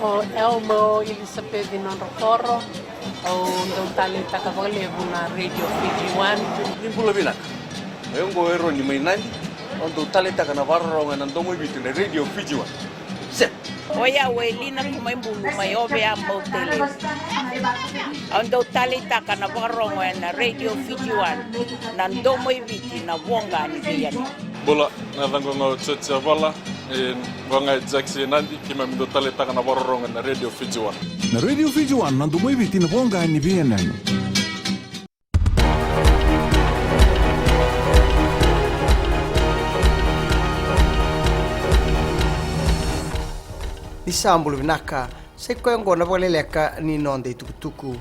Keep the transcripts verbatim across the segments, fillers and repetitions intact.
O Elma o Elisapeci Nodrokoro, au dau taleitaka vakalevu na Radio Fiji One. Ni bula vinaka. O yau qo o Eroni mai Nadi, au dau taleitaka na vakarorogo ena domo i Viti na Radio Fiji One. Set. O yau o Elina Kumaibulu mai Ovea, Mautalevu. Au dau taleitaka na vakarorogo ena Radio Fiji One, na domo i Viti, na voqa ni veiyanuyanu. Bula, na yacaqu ga o George Avala, e, qo ga e Jackson Nadi, keimami dau taleitaka na vakarorogo ena Radio Fiji One. Na Radio Fiji One, na domo i Viti, na voqa ni veiyanuyanu. Ni sa bula vinaka, sa i koya oqo na vakaleleka ni noda itukutuku.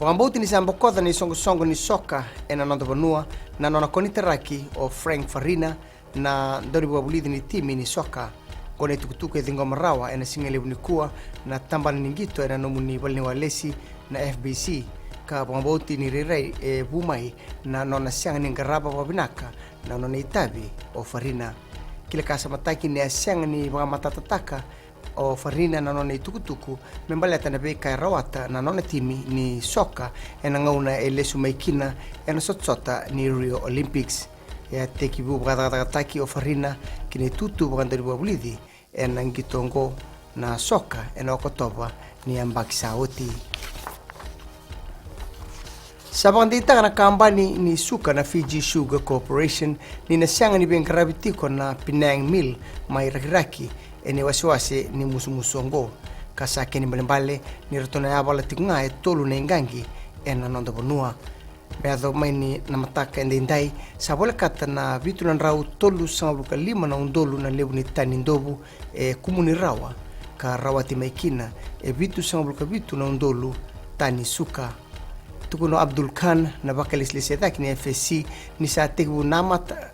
Vakabauti ni sa bokoca na isoqosoqo ni soka ena noda vanua na nona konitaraki o Frank Farina, na dauniveivakavulici ni timi ni soka. Qo na itukutuku e ciqoma rawa ena sigalevu nikua na tabana ni qito ena nomuni valeniwalesi na F B C, ka vakabauti ni rairai e vu mai na nona sega ni qarava vakavinaka na nona itavi o Farina. Kila ka sa mataki ni a sega ni vakamatatataka o Farina na nona itukutuku me baleta na veika e rawata na nona timi ni soka ena gauna e lesu mai kina ena sotasota ni Rio Olympics. E a tekivu vakacakacakataki o Farina ki na itutu vakadauniveivakavulici ena qito oqo na soka ena Okotova ni yabaki sa oti. Sa vakadeitaka na kabani ni suka na Fiji Sugar Corporation ni na sega ni veiqaravi tiko na Penang Mill mai Rakiraki ena iwasewase ni musumusu oqo, ka sa kena ibalebale ni ratou na yavala tiko ga e tolu na iqaqi ena noda vanua. Me yaco mai ni na mataka edaidai, sa volekata na vitu na drau tolusagavulu ka lima na udolu na levu ni tani dovu e kumuni rawa, ka rawati mai kina e vitusagavulu ka vitu na udolu tani suka. Tukuna o Abdul Khan, na vakalesilesi cake ni F S C, ni sa tekivu namata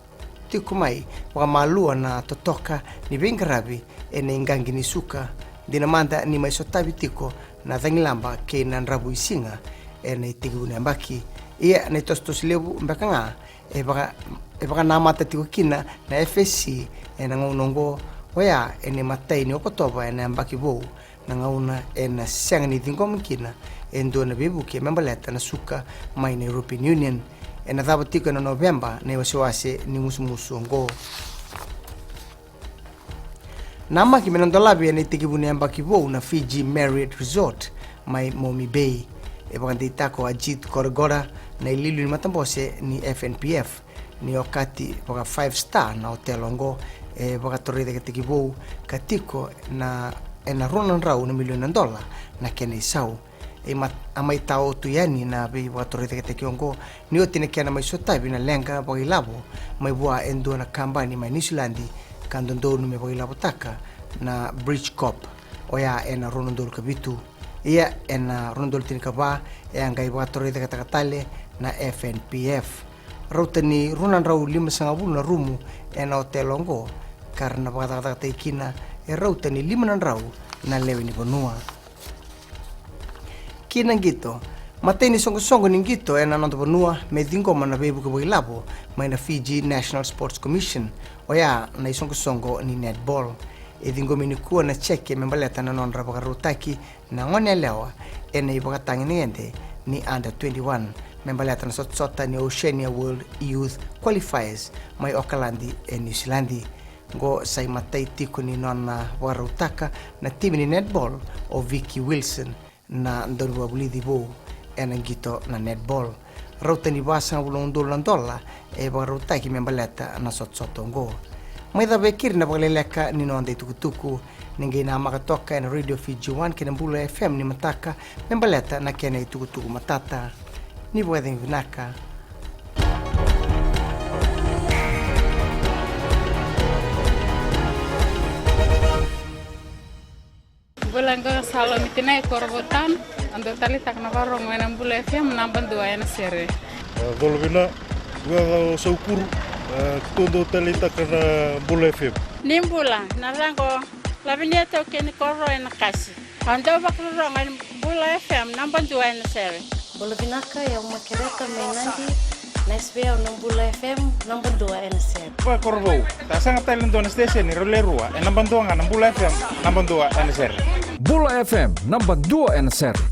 tiko mai vakamalua na totoka ni veiqaravi ena iqaqi ni suka, dina mada ni mai sotavi tiko na cagilaba kei na dravuisiga ena itekivu ni yabaki. Ia na itosotoso levu beka ga e vaka, e vakanamata tiko kina na F S C ena gauna oqo, oya ena imatai ni Okotova ena yabaki vou, na gauna ena sega ni ciqoma kina e dua na veivuke me baleta na suka mai na European Union. Ena cava tiko ena Noveba na iwasewase ni musumusu oqo. Namaki me na dolavi ena itekivu ni yabaki vou na Fiji Marriott Resort mai Momi Bay. E vakadeitaka o Ajit Gorgora, na iliuliu ni matabose ni F N P F, ni okati vaka five star na otela oqo e vakatorocaketaki vou, ka tiko na ena rua na drau na milioni na dola na kena isau. E ma, a mai taotu yani na veivakatorocaketaki oqo ni oti na kena mai sotavi na leqa vakailavo mai vua e dua na kabani mai Niusiladi ka dodonu me vakailavotaka na Bridgecop, oya ena rua na udolu ka vitu. Ia ena rua na udolu tinikava e a qai vakatorocaketaka tale na F N P F. Rauta ni rua na drau limasagavulu na rumu ena otela oqo, ka ra na vakacakacakataki kina e rauta ni lima na drau na lewe ni vanua. Ki na qito. Matai ni soqosoqo ni qito ena noda vanua me ciqoma na veivuke vakailavo mai na Fiji National Sports Commission, oya na isoqosoqo ni netball. E ciqomi nikua na jeke me baleta na nodra vakarautaki na gone yalewa ena ivakatagedegede ni under twenty-one me baleta na sotasota ni Oceania World Youth Qualifiers mai Okaladi e Niusiladi. Qo sa imatai tiko ni nona vakarautaka na timi ni netball o Vicky Wilson, na dauniveivakavulici vou ena qito na netball. Rauta ni vasagavulu na udolu na dola e vakarautaki me baleta na sotasota oqo. Mai cava e keri na vakaleleka ni noda itukutuku. Ni qai namaka toka ena Radio Fiji One kei na Bula F M ni mataka me baleta na kena itukutuku matata. Ni vakacegu vinaka. Bula, qo o Salomi Tinai, Korovou Town. Au dau taleitaka na vakarorogo ena Bula F M, naba dua ena sere. E, colo vina, qo o Saukuru, e, keitou dau taleitaka na Bula F M. Ni bula, na yacaqu o Lavinia Taukei ni Koro ena Kasi. Au dau vakarorogo ena Bula F M, naba dua ena sere. Bula vinaka, o au Makereta mai Nadi, na S V O na Bula F M, naba dua ena sere. Vakakorovou, sa sega tale e dua na station, rau le rua, e naba dua ga na Bula F M, naba dua ena sere. Bula F M, naba dua ena sere.